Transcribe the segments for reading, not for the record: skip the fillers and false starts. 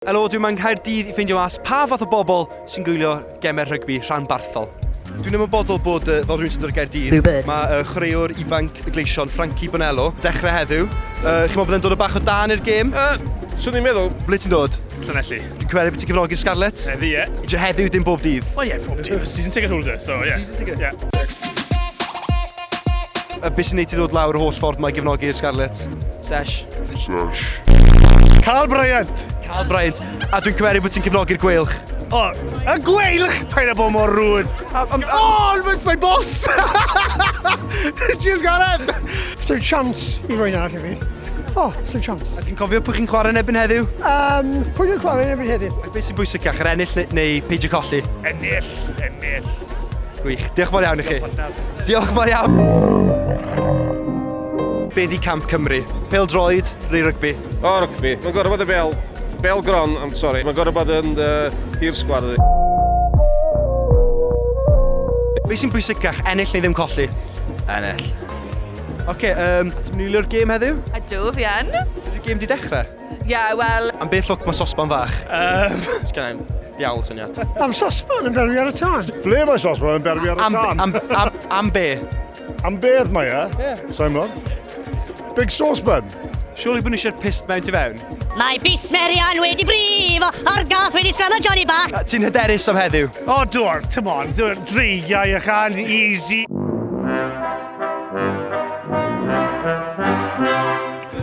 Helo, dwi'n yma yng Nghaerdydd i ffeindio mas pa fath o bobl sy'n gwylio gemau rygbi rhanbarthol. Dwi'n ymwybodol bod, uh, fel rhywun sy'n dod o Gaerdydd, mae uh, chwaraewr ifanc y Gleision, Frankie Bonello, dechrau heddiw. Uh, chi'n meddwl bod e'n dod o bach o dan i'r gêm? Uh, swn i'n meddwl. Ble ti'n dod? Llanelli. Dwi'n cymeru bod ti'n cefnogi'r Scarlets? Heddi, ie. Yeah. Heddiw, dim bob dydd? O ie, pob dydd. Season ticket holder, so ie. Yeah. Season ticket? Yeah. Uh, beth sy'n neud ti ddod lawr y holl ffordd mae gefnogi'r Scarlets? Sesh. Sesh. Carl Bryant. Carl Bryant. A dwi'n cymeru bod ti'n cefnogi'r gweilch. O, y gweilch! Paid â bod mor rude. Oh, it's my boss! Cheers, Garen! Sdim chance i rywun arall i fi. O, sdim chance. A chi'n cofio pwy chi'n chwarae yn erbyn heddiw? Um, pwy dwi'n chwarae yn erbyn heddiw? Beth sy'n bwysicach, yr ennill neu, neu peidio colli? Ennill, ennill. Gwych. Diolch yn fawr iawn i chi. Diolch yn fawr iawn. Be di camp Cymru? Pêl-droed neu rygbi? O, rygbi. Mae'n gorfod bod y bel. Bel gron, I'm sorry. Mae'n gorfod bod yn uh, hir sgwar. Be sy'n bwysicach, ennill neu ddim colli? Ennill. Oce, okay, um, ti'n mynd i wylio'r gêm heddiw? Ydw, fi yn. Ydy'r gêm di dechrau? Ie, yeah, wel... Am beth ffwc mae sosban fach? Um... Sgen i'm diawl syniad. Am sosban yn berwi ar y tân. Ble mae sosban yn berwi ar y Am, tân? am, am, am be? Am beth mae e? Ie. Simon? Big saucepan. Surely bod ni eisiau'r pist mewn tu fewn? Mae bys Marian wedi brifo, a'r gath wedi sgano Johnny bach. A Ti'n hyderus am heddiw? O, dwr, come on, dwr, dreigiau y chan, easy.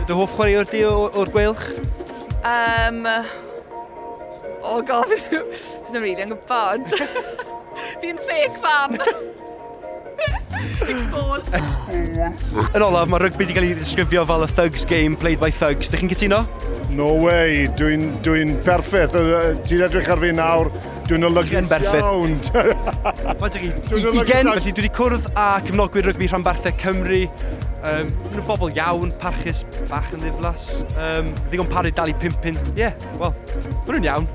Dy hoff chwaraewr di o'r Gweilch? Um, oh god, fi ddim rili yn gwybod. Fi'n fake fan. Exposed. Yn olaf, mae rygbi wedi cael ei ddisgrifio fel a thugs game played by thugs. Dych chi'n cytuno? No way, dwi'n dwi perffaith. Ti'n edrych ar fi nawr, dwi'n olygus Yn berffaith. iawn. Mae dy chi Dwi'n olygus ugen, iawn. felly dwi wedi cwrdd â cefnogwyr rygbi rhanbarthau Cymru. Um, maen nhw'n bobl iawn, parchus, bach yn ddiflas. Um, ddigon parod i dalu 5 punt. Ie, yeah, wel, maen nhw'n iawn.